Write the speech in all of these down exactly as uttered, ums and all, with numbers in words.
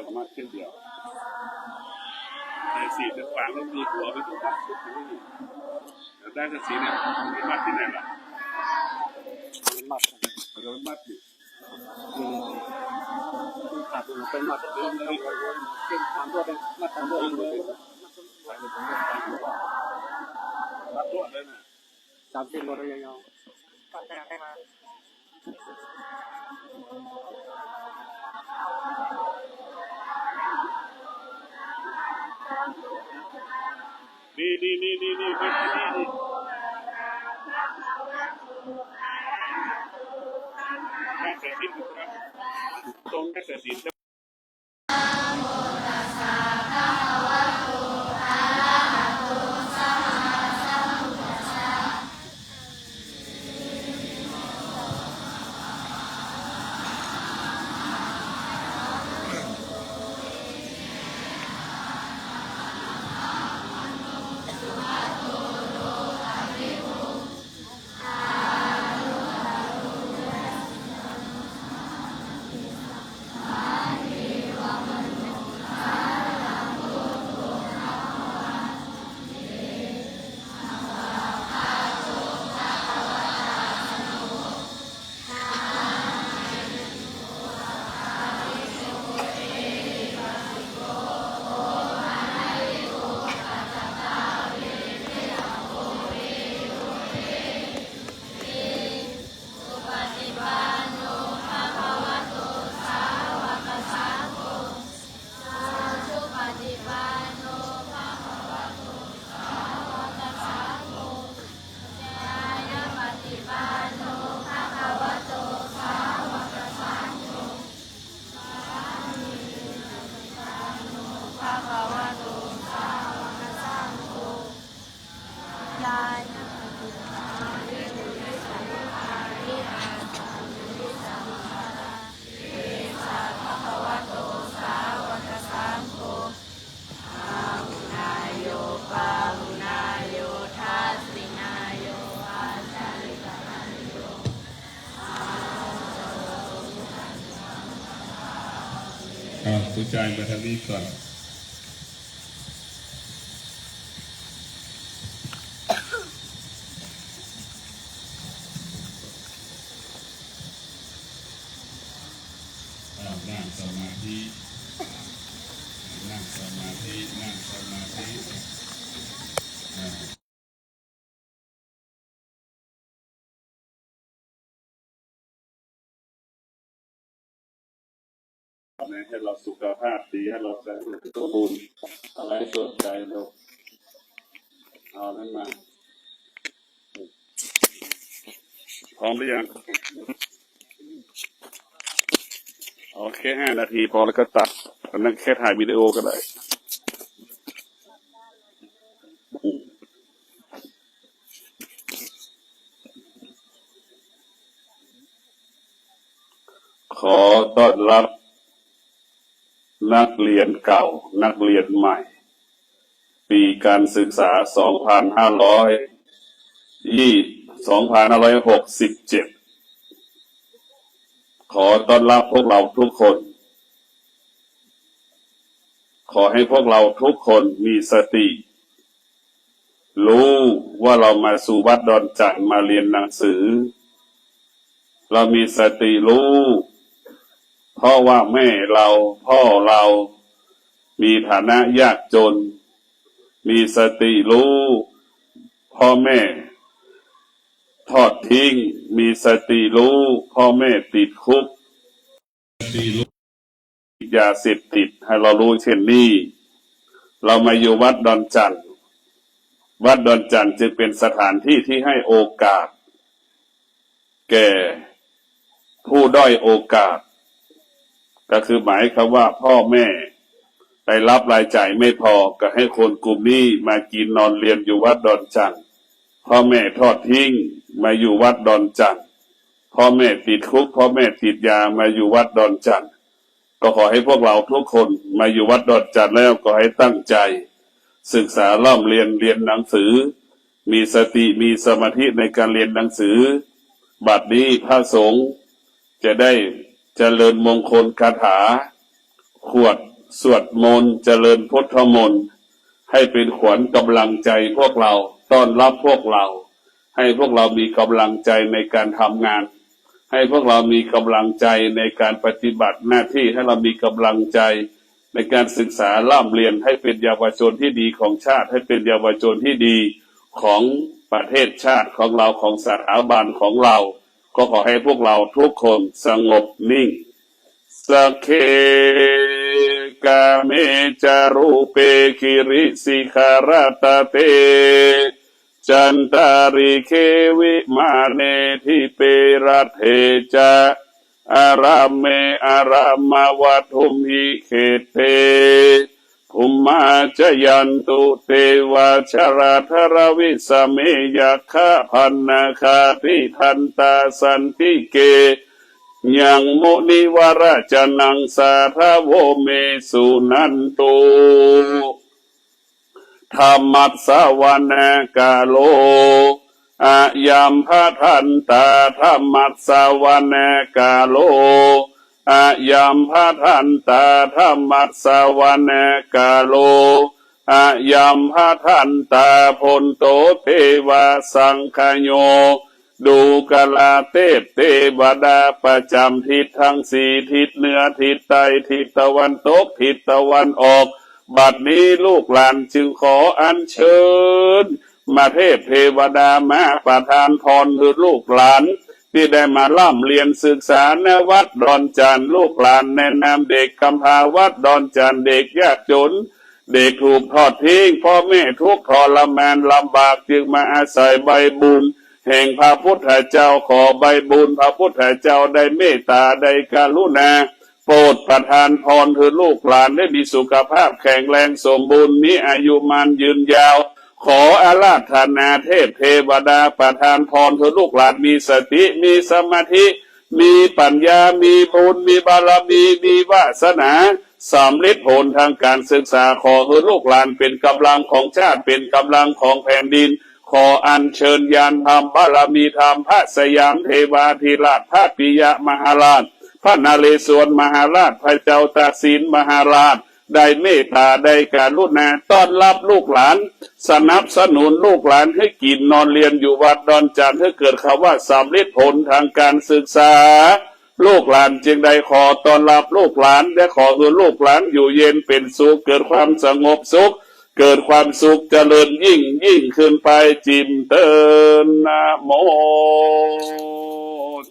สามารถขึ้นเดี่ยว แต่สี่เป็นขวางก็คือหัวเป็นตัวมัดชุดนี้ แล้วได้กระสีเนี่ยมันมัดที่ไหนล่ะ มันมัด เดี๋ยวมันมัดอยู่ อืม ขาดอยู่เป็นมัด เป็นตามด้วย เป็นมัดตามด้วย มัดตัวเลยนะ สามสิบโลเดียว นี่ นี่ นี่ นี่ นี่ นี่ นี่ ตรงนี้เสร็จสิ้นเอาผู้ชายมาทางนี้ก่อน อ่า นั่งสมาธิ นั่งสมาธิ นั่งสมาธิ อ่า ให้เราสุขภาพดี ให้เราสมบูรณ์ อะไรสนใจเราเอานั้นมา พร้อมหรือยัง โอเค ห้านาทีพอแล้วก็ตัด อันนั้นแค่ถ่ายวิดีโอก็ได้ ขอต้อนรับนักเรียนเก่า นักเรียนใหม่ ปีการศึกษา สองพันห้าร้อยยี่ สองพันห้าร้อยหกสิบเจ็ด ขอต้อนรับพวกเราทุกคน ขอให้พวกเราทุกคนมีสติ รู้ว่าเรามาสู่วัดดอนจั่นมาเรียนหนังสือ เรามีสติรู้ เพราะว่าแม่เรา พ่อเรา มีฐานะยากจน มีสติรู้ พ่อแม่ทอดทิ้ง มีสติรู้ พ่อแม่ติดคุก สติรู้ ยาเสพติด ให้เรารู้เช่นนี้ เรามาอยู่วัดดอนจั่น วัดดอนจั่นจึงเป็นสถานที่ที่ให้โอกาส แก่ผู้ด้อยโอกาส ก็คือหมายความว่าพ่อแม่รายรับรายจ่ายไม่พอ ก็ให้คนกลุ่มนี้มากินนอนเรียนอยู่วัดดอนจั่น พ่อแม่ทอดทิ้งมาอยู่วัดดอนจั่น พ่อแม่ติดคุก พ่อแม่ติดยามาอยู่วัดดอนจั่น ก็ขอให้พวกเราทุกคนมาอยู่วัดดอนจั่นแล้วก็ให้ตั้งใจศึกษาร่ำเรียน เรียนหนังสือ มีสติ มีสมาธิในการเรียนหนังสือ บัดนี้พระสงฆ์จะได้เจริญมงคลคาถา ขวด สวดมนต์เจริญพุทธมนต์ ให้เป็นขวัญกำลังใจพวกเรา ต้อนรับพวกเรา ให้พวกเรามีกำลังใจในการทำงาน ให้พวกเรามีกำลังใจในการปฏิบัติหน้าที่ ให้เรามีกำลังใจในการศึกษาร่ำเรียน ให้เป็นเยาวชนที่ดีของชาติ ให้เป็นเยาวชนที่ดีของประเทศชาติของเรา ของสถาบันของเรา ก็ขอให้พวกเราทุกคนสงบนิ่ง Sagge kāme ca rūpe girisikharataṭe cantalikkhe vimāne dīpe raṭṭhe ca arāme arāmavatthumhi khette bhummā cāyantu devā jalathalavisame yakkhagandhabbanāgā tiṭṭhantā santike yaṃ munivaravacanaṃ sādhavo me suṇantu. Dhammassavanakālo ayambhadantā. Dhammassavanakālo ayambhadantā. Dhammassavanakālo ayambhadantā. Bhonto devā saṅghayo ดูกราเทพเทวดาประจำทิศทั้งสี่ทิศ เหนือทิศใต้ทิศตะวันตกทิศตะวันออก บัดนี้ลูกหลานจึงขออัญเชิญมาเทพเทวดามาประทานพรคือลูกหลานที่ได้มาร่ำเรียนศึกษาณวัดดอนจาน ลูกหลานแนะนำเด็กกำพร้าวัดดอนจาน เด็กยากจน เด็กถูกทอดทิ้ง พ่อแม่ทุกข์ทรมานลำบาก จึงมาอาศัยใบบุญแห่งพระพุทธเจ้า ขอใบบุญพระพุทธเจ้าได้เมตตาได้กรุณา โปรดประทานพรคือลูกหลานได้มีสุขภาพแข็งแรงสมบูรณ์ มีอายุมั่นยืนยาว ขออาราธนาเทพเทวดาประทานพรคือลูกหลานมีสติ มีสมาธิ มีปัญญา มีบุญ มีบารมี มีวาสนา สำเร็จผลทางการศึกษา ขอคือลูกหลานเป็นกำลังของชาติ เป็นกำลังของแผ่นดิน ขออัญเชิญญาณธรรม บารมีธรรม พระสยามเทวาธิราช พระปิยมหาราช พระนเรศวรมหาราช พระเจ้าตากสินมหาราช ได้เมตตา ได้กรุณาต้อนรับลูกหลาน สนับสนุนลูกหลานให้กินนอนเรียนอยู่วัดดอนจาน ให้เกิดคำว่าสำเร็จผลทางการศึกษา ลูกหลานจึงได้ขอต้อนรับลูกหลาน และขอให้ลูกหลานอยู่เย็นเป็นสุข เกิดความสงบสุข เกิดความสุขเจริญยิ่งยิ่งขึ้นไป จิมเติน Namo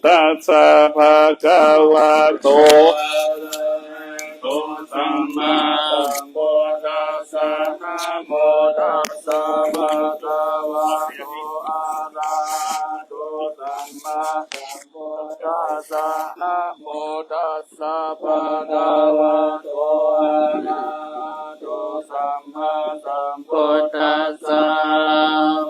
tassa bhagavato arahato sammāsambuddhassa. Namo tassa bhagavato arahato sammāsambuddhassa. Namo tassa bhagavato arahato sammāsambuddhassa.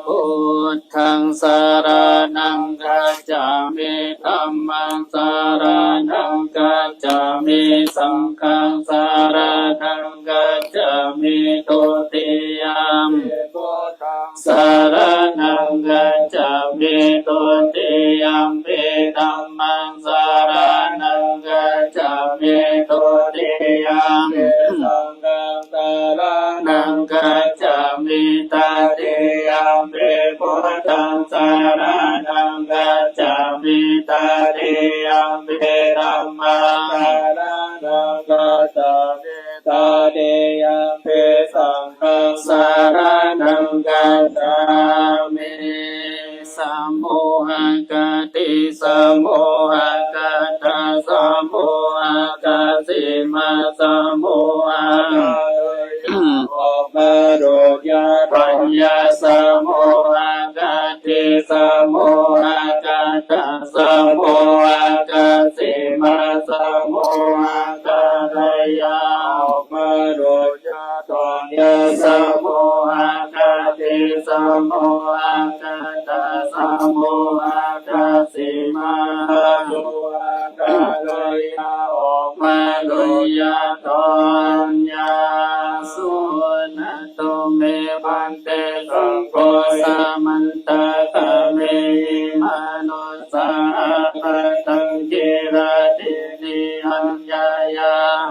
Buddhaṃ saraṇaṃ gacchāmi. Dhammaṃ saraṇaṃ gacchāmi. Saṅghaṃ saraṇaṃ gacchāmi. Dutiyampi buddhaṃ saraṇaṃ gacchāmi. Dutiyampi dhammaṃ saraṇaṃ gacchāmi. Dutiyampi saṅghaṃ saraṇaṃ gacchāmi. Tatiyampi buddhaṃ saraṇaṃ gacchāmi. Tatiyampi dhammaṃ saraṇaṃ gacchāmi. Tatiyampi saṅghaṃ saraṇaṃ gacchāmi. Sammohakati sammohakkhatta sammohakkhassima sammoha ออกมาดูยา Paññā sammohakkati sammohakkattā sammohakkassima sammohakkhattāya ออกมาดูยา Tuññā sammohakkati sammohakkattā sammohakkassima sammohakkhattāya ออกมาดูยา Tuññā. Suṇatu me bhante saṅgho samantā kāmehi manu ssā appattaṃ gilādi niyaṃ ñāyaṃ.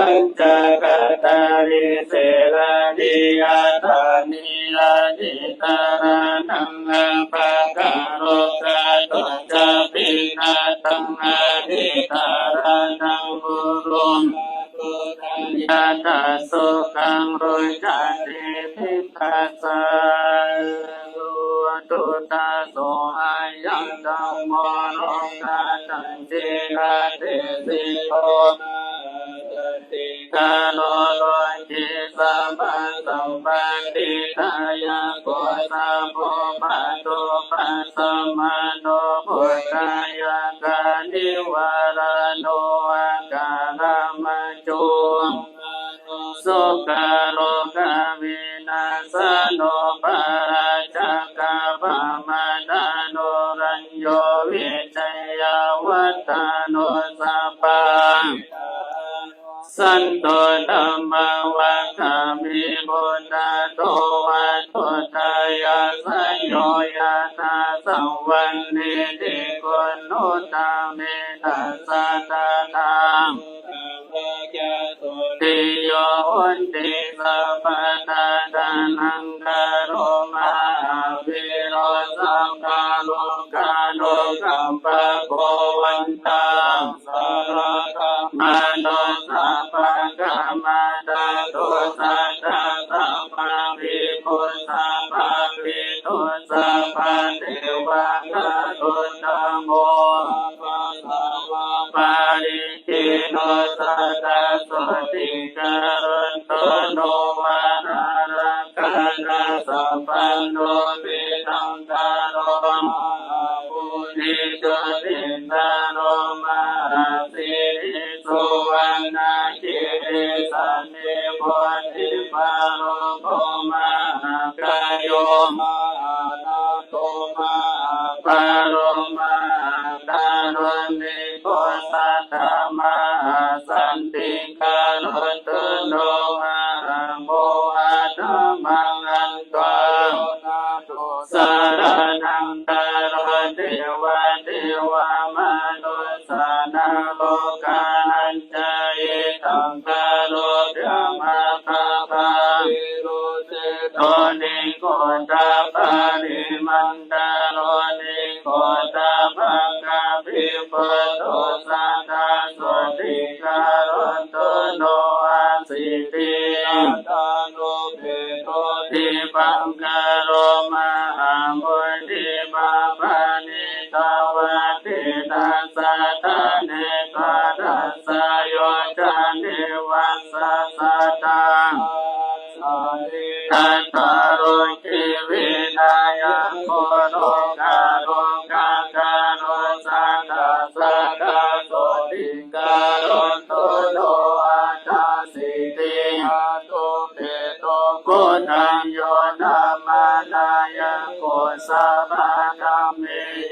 pañcakaṭṭhārī selāni yathā niyayitarānaṃ, appakārukato ca piṇhataṃ adhiṭṭhānānaṃ guru yathā sukhaṃ ruccati vipassā. Duṭṭhaso ayaṃ dhammo lokattha jīvadesito, mahāsaṅkhaṇo loke sabbasampattidāyako, sabbupaddavappassamāno buddhāya khanivārano, akāramajjho sukharogavināsano, parājaggapamaddano, rājo vijayavatthano, sabba santo dhammavaggamhi. Buddhato vatthuttayassayo yathā saṅvaṇṇeti kuṭuttame, tassa tathā buddhavaccato niyo hoti sabbadā. Taṇhaṅkaro mahāvīro sabbalokānukampako, vandāmattaro sabbakammato sabbakammaṭṭhātu, satthā sabbavidū sabbapi tu sabbadevatāgaruttamo, sabbasattapparittino sadā sotthī karonto no. Vārālakkhaṇā sampanno pītaṃ bbaro mahābodhi, jotindharo mahāsīlī suvaṇṇakkhe Santī bodhipāloko mahākayo mahānāgo mahābalo mahākāruṇiko satthā mahāsanti karonto no ahaṃ vo aṭṭhammaṃ hantvā yo nātho saraṇaṃ gato devadevā manussānaṃ lokānañca hitaṃ karotyamātapā Viruḷhiccho nigrodhaparīmandaso nigrodhapaṅgabhiputto sadā sotthiṃ karonto no asīti. Rattānuphedo dīpaṅkaro mahābodhipāpaṇi tavatthena sāsane dvādasa yojane vassasātā sattā loke vinayako lokalokakāro sadā sadā sotthiṃ karonto no atthāsīti. Rattānuphedo koṇḍañño nāma nāyako sabbadhammehi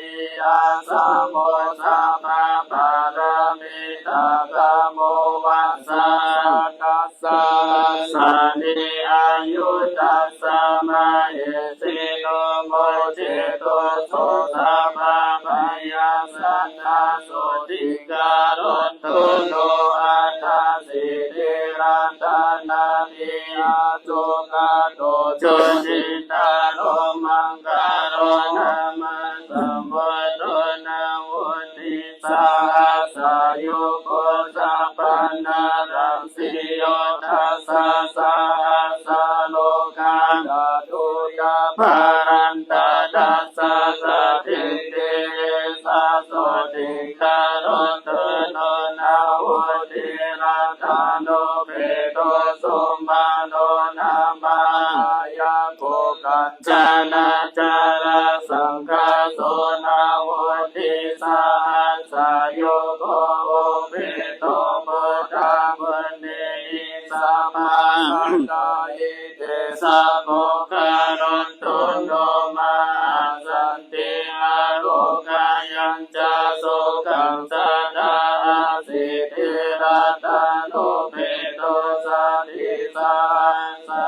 āsavo sabbapāramitattamo vassasātā sahassāni āyū tassa mahesino. Mucchito so sabbabhayā sattā sotthiṃ karonto no atthāsīti. Rattanāni asokato sulindano maṅgalo nāma sambuddho navutthi sahassayugo sabbadharaṃ sriyo dasasahassalokānaṭṭhū yaṃ balaṃ tattha satthiṃ esa sotthiṃ karonto no navutthi. Rattanuphedo sumano nāma nāyako kañ canacara saṅghaso navutthi sahassayugo upetto buddhamunehi sabbamaṅgale ete sabbo karonto no mahāsanti. Ārogyānañca sukhaṃ sadā asīti. Rattanuphedo satthisahassā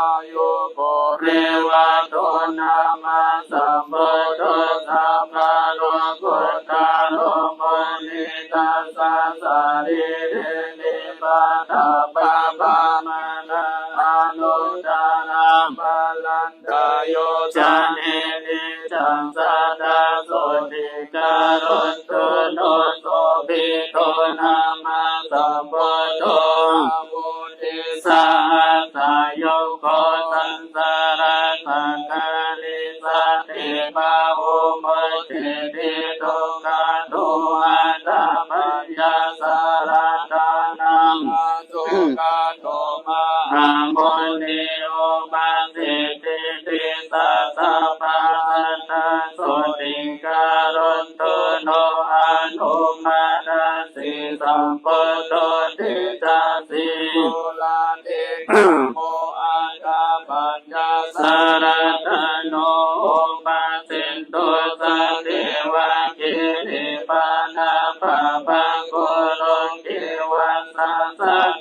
āyuko revato nāma sambuddho sabbalokuttaro munikāsa sarīrī piṭṭhibhātapabhāvanā anuttaraṃ balaṃ dāyo jane niccaṃ sadā sotthiṃ karonto no. Sobhito nāma sambuddho navutthi sahassayugo saṅsārasāgare saṭṭhe pahū mucchati dukkhato. Aṭṭhapaññāsa ratanānaṃ asokato mahāmuṇi ophāseṭṭhiti. Tassa sabbā sattā sotthiṃ karonto no. Anumanāsi sambuddho tejasī. Puratikkhamo aṭṭhapaññāsa ratano ophāsi to sasseva girigabbharaṃ pāpaṃ kuruṃ divasahassaṃ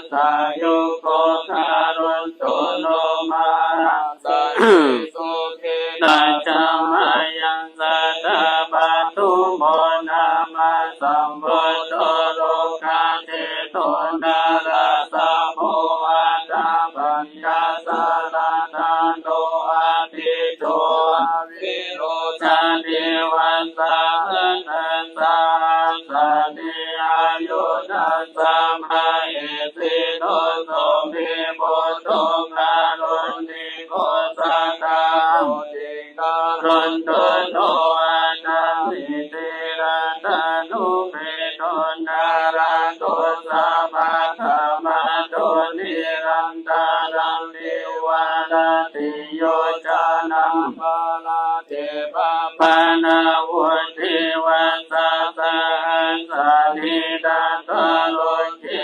sahassayugo karonto no mahāsanti. Sukhena ca mayaṃ sadā paṭhumo nāma sambuddho lokadhito nārāsabho aṭṭhapañ ñāsa ratano adhijjo avirūḷhadīvasahassasahassāni āyū tassa mahesino. Sombhī buddho kāruṇiko sadā sotthiṃ karonto no atthāsīti. Rattanuphedo nārādo sabbadhammāto nirantaraṃ dvārattiyojanaṃ pālāke pāpanavuḍḍhī vassasahassanī tathāloke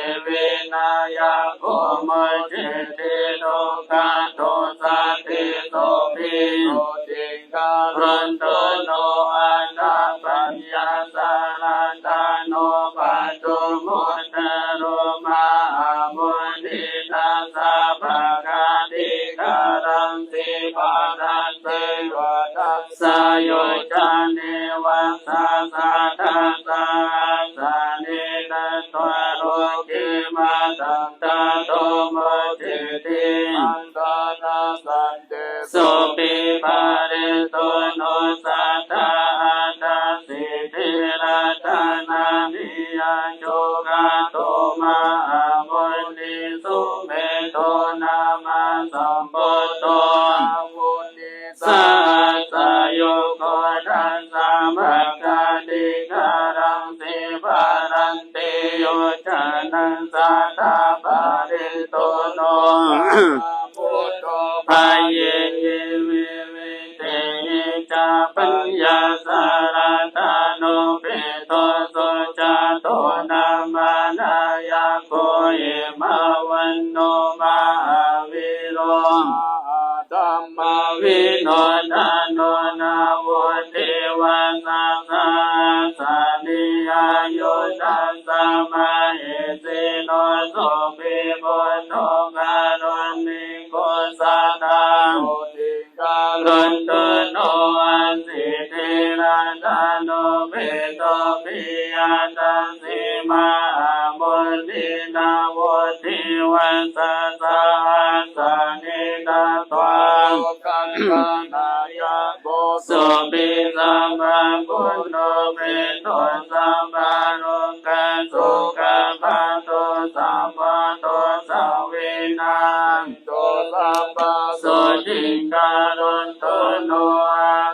nāyako mucciṃ dukkhadosaṭṭhisopi. Sotthiṃ karonto no ātappamhi satthā jāno patto muttaro mahāmuninā sabbakābhīkāraṃ dīpadā sayojane vassasatasahassāni tatvā loke mataṃ ṭhāto mucciṃ. Saṅghassa desopi parittaṃ no satthā aṭṭhāsi sītirattanāni yā sugato mahāmuni sumedho nāma sambuddho sahassayugo dasabhāgādhikāraṃ dīpadantiyo janaṃ satthā parittaṃ no buddho bhayehi vivitehi ca paññāsa ratthanupeto sujato nāma nāyako himavaṇṇo mahāvīro mahādhamma vinodanto nāvutthi vassasatasahassāni āyudassa mahesino sopi buddho kāruṇiko sadā sotthiṃ karonto no sītirattanūpeto piyatassi mahāmuninā vuḍḍhivassa sahassāni datvā sopi sabbaguṇūpeto sabbalokasukhaṭṭhato sabbadosavinantu sabbasotthiṃ karonto no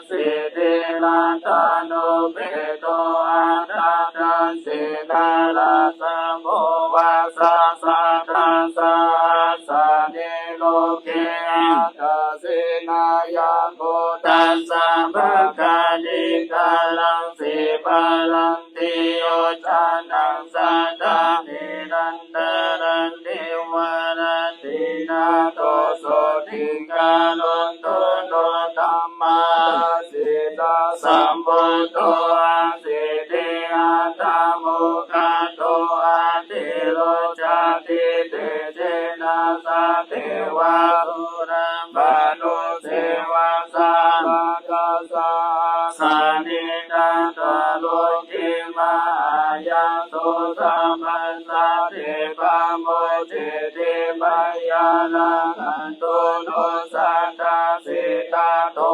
sītirattanūpeto aṭṭhādassi narāsabho vassasatasahassāni loke aṭṭhāsi nāyako dasabhāgādhikāraṃ dīpadantiyo janaṃ satthā nirantaradhivaraṃ tiṇṇato sotthiṃ karonto no dhammadassi ca sambuddho sītiaṭṭhamukkhado atiroccati tejena sabbeva suraṃ manuseva sabbadassahassāni datvā loke mahāyaso sabbasatte pamucceti byaggha to no satthā sītato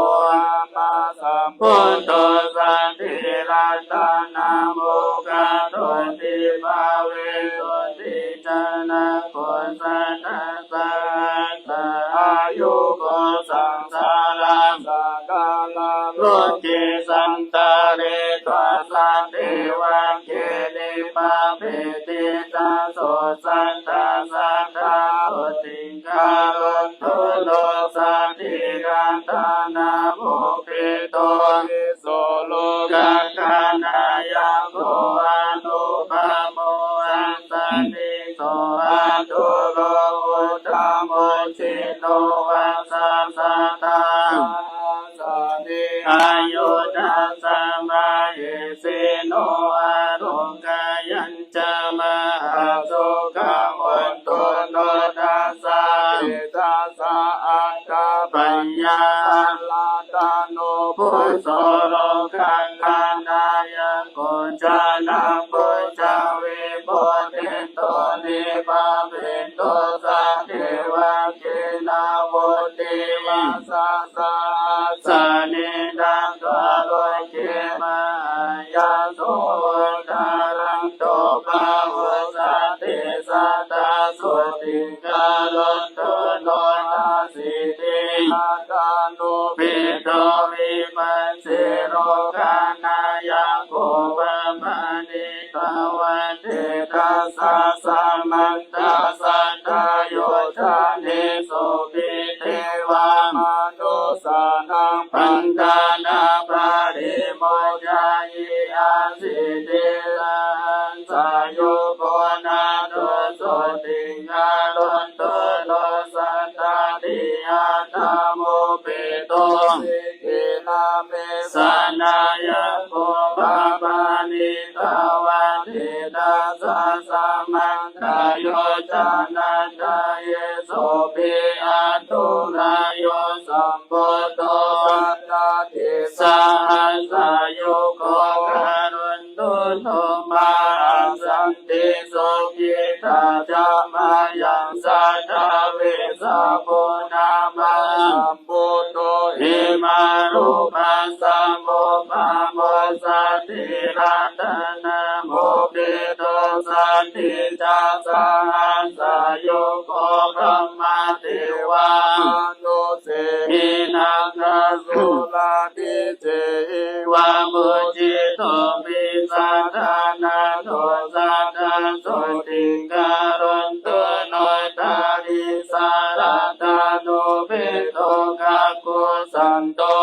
dhammasambuddho sītirattanamukkhado dīpavesuddhi janako sattasahassā āyuko saṃsāra sagarā loke santare dvāsadevagge dīpā veṭṭhi ca so sattha satthā sotthiṃ karonto no sītirattanamukkhado visulokakhaṇanāyako anupammā santi so āturo uttamo jino vassasatasahassāni āyudassa mahesino ārogayañca mahāsukham hotu no dasapi dasa aṭṭhapaññāsara tano phussolo gangānāyako janapuggo ca vibudhetto nibhāveto sabbeva kena vuḍḍhi vassasahassanī datvā loke mahāyaso uddharanto pahusati sadā sotthiṃ karonto no sītirattanūpeto vipajje lokanayakopapanītā vaḍḍhitasā samantā sadā yojanesopi devamanussānaṃ paṇḍanapali mojayi asītisahas sayugo nātho sotthiṃ Tuṭṭho satthāti aṭṭhamupetto sikhinnamesanāyako pāpāni dvāratthitasāsamaṅgayojanatthaye sopi aṭṭhulayo sambuddho satta disā aṭṭhāyugo karontu no mā. Santi sukhitā ca mayaṃ sadā vessabhuddhā mayaṃ buddho imaṃ rūpaṃ samuppamoksati ratanaṃ upito. Santi ca sahassā yugo brahmadevā manussena asurā sī ceva pūjito vijānātho sadā sotthiṃ karontu no. Taṃ disā rattanupito gabbhusaṅgho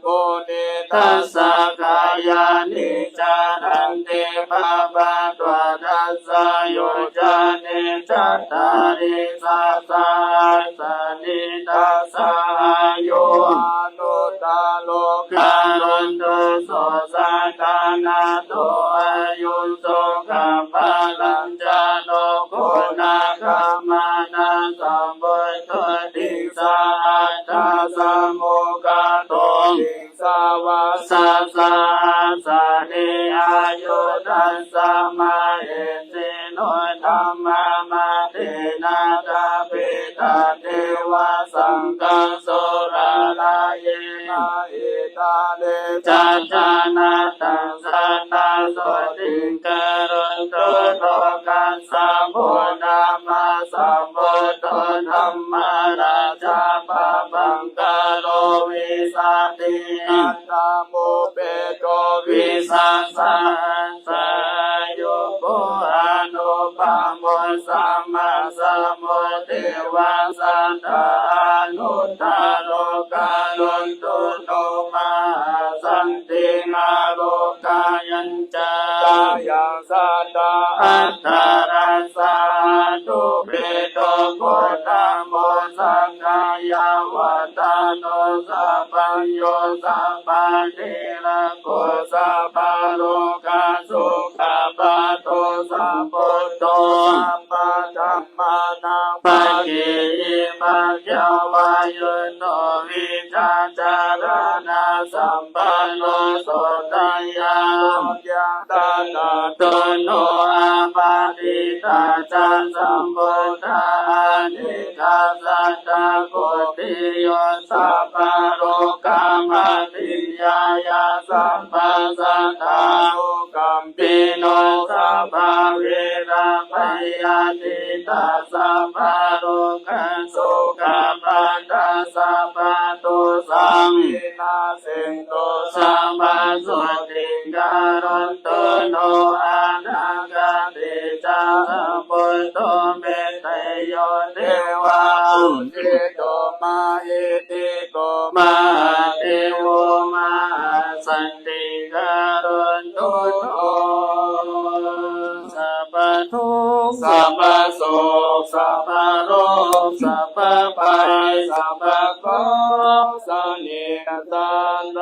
munikassa kāyāni caranti pāvakvā dasayojane cattāri sahassa ni tassa āyu anuttaro karontu so sadā nātho āyuṃ sukhā balañca rogūnakamanaṃ sambuddho disā aṭṭhasamugāto disā vassā sahassāni āyū tassa mahesi no dhammamattena thappetaṃ devā saṅghaṃ sorāraye mahitale caccaṃ naṭṭhaṃ sadā sotthiṃ karontu no. Kassapo nāma sambuddho dhammarājā pabhaṅkaro vessāti aṭṭhamupetto vīsasahassāyugo anuttamo sammāsambuddhe vajjasātā anuttaro karontu no. Mahāsantiṃ ārohāya ca kāyaṃ sadā aṭṭhārassa āṭṭhupedho gottamo sakyāvaḍḍhano sabbañño sabbathera ko sabbarogasokhapāto sabbuddho sabbadhammānaṃ pakihi bhakyāvayuṭṭho vijjācaraṇasampanno sotthāya dānato no appaṭitatā ca sambuddhā anekā sattakoṭiyo sabbarogapaṭiññāya sabbasattā sukhābhinā sabbaverā bhayātītā sabbarogasokhapātā sabbadosa vinassento sabbasotthiṃ karontu no. Anāgate ca sambuddho metteyyo devā pūjito mahesiko mahādevo mahāsantiṃ karontu no. Sabbadukkha sabbasoka sabbaroga sabbabhaya sabba เคราะห์ เสนียดจัญไร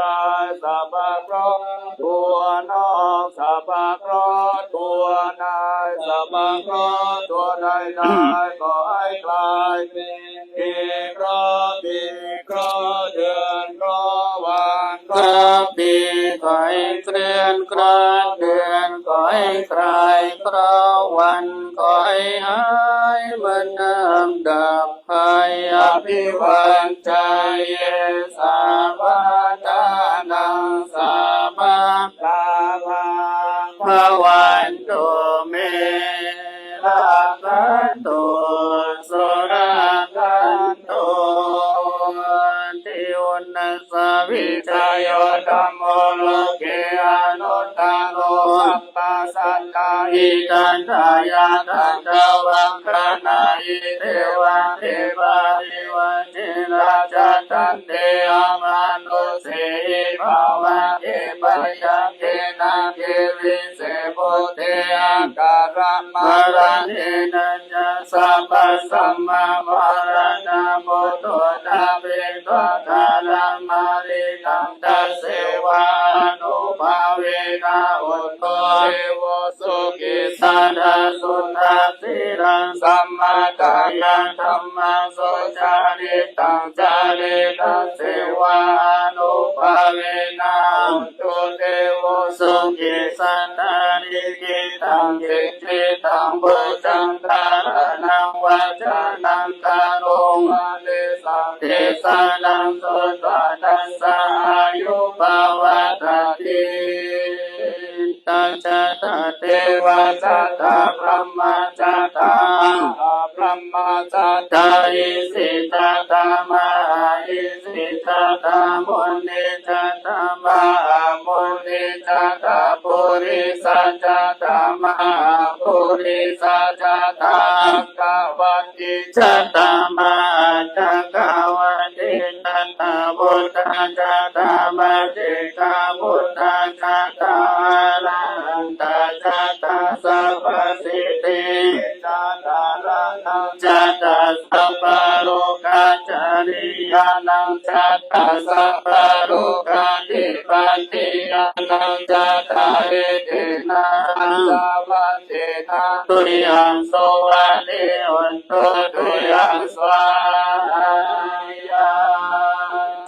สัพพะเคราะห์ ตัวนอก สัพพะเคราะห์ ตัวนาย สัพพะเคราะห์ ตัวใดๆ ขอให้กลายเป็น ปีเคราะห์ ปีเคราะห์ เดือนเคราะห์ วันเคราะห์ ปีขอให้เคลื่อนเคราะห์ เดือนขอให้คลายเคราะห์ วันขอให้หาย มนต์น้ำดับภัย อภิวัจจาเย สัพพะทานัง สัพพะลาภัง ภะวันตุ เม รักขันตุ สุรักขันตุ ติ unnassa vijayo dhammo loke anuttaro sabbasattahitatthāya tathāvamaṅgalāni devā devā diva cira ca dante amanus bhavagge byagghe nāgiriṃse bhūte akālamaraṇena ca sabbasampaṃ maraṇā mutto ca petvā kālamāritaṃ tasseva ānubhāvena uddo devo sukhī sadā suddhasīlaṃ samādāya dhammaṃ sucaritaṃ careti tasseva ānubhāvena uddo devo sukhī sadā likkhitaṃ cintitaṃ pūjaṃ dhāraṇaṃ vācanaṃ garuṃ ādesaṃ desanaṃ sutvā tassa āyu pavaḍḍhatīti. Jaṭā devā jaṭā brahmā jaṭā mahābrahmā jaṭā isi jaṭā mahāisi jaṭā munī jaṭā mahāmunī jaṭā purisā jaṭā mahāpurisā jaṭā aṅgavattī jaṭā mahācakkavattī jaṭā buddhā jaṭā paccekabuddhā jaṭā arahantā jaṭā sabbasiddhi jaṭā raṇaṃ jaṭā sabbalokacāriyānaṃ jaṭā sabbalokādhipatiyānaṃ jaṭā etena saccavajjena tuyhaṃ suvatthi hotu tuyhaṃ svāhāya.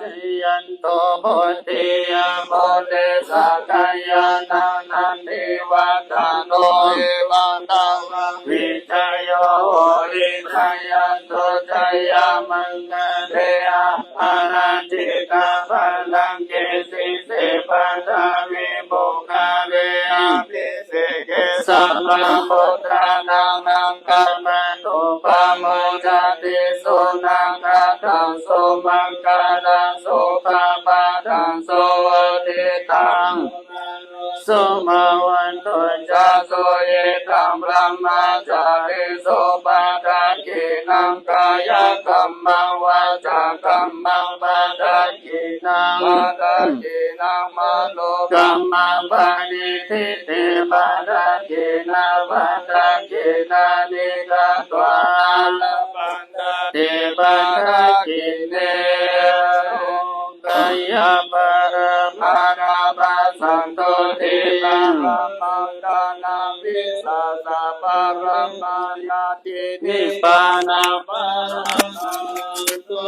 Jayanto bodhiyā mūle sakyānaṃ nandivaḍḍhano evaṃ tvaṃ vijayo hohi jayassu jayamaṅgale aparājitapallaṅke sīse paṭhavipokkhare abhiseke sabbabuddhānaṃ aggappatto pamodati. Sunakkhattaṃ sumaṅgalaṃ supabhātaṃ suhuṭṭhitaṃ sukhaṇo sumuhutto ca suyiṭṭhaṃ brahmacārisu padakkhiṇaṃ kāyakammaṃ vācākammaṃ padakkhiṇaṃ padakkhiṇaṃ manokammaṃ paṇidhī te padakkhiṇā padakkhiṇāni katvāna labhantatthe padakkhiṇe. Kāyābhārapādā pasantoti paṇābhāsantoti visuddhibhāraṃ bhaṇāti nibbānabhāraṃ bhaṇantu.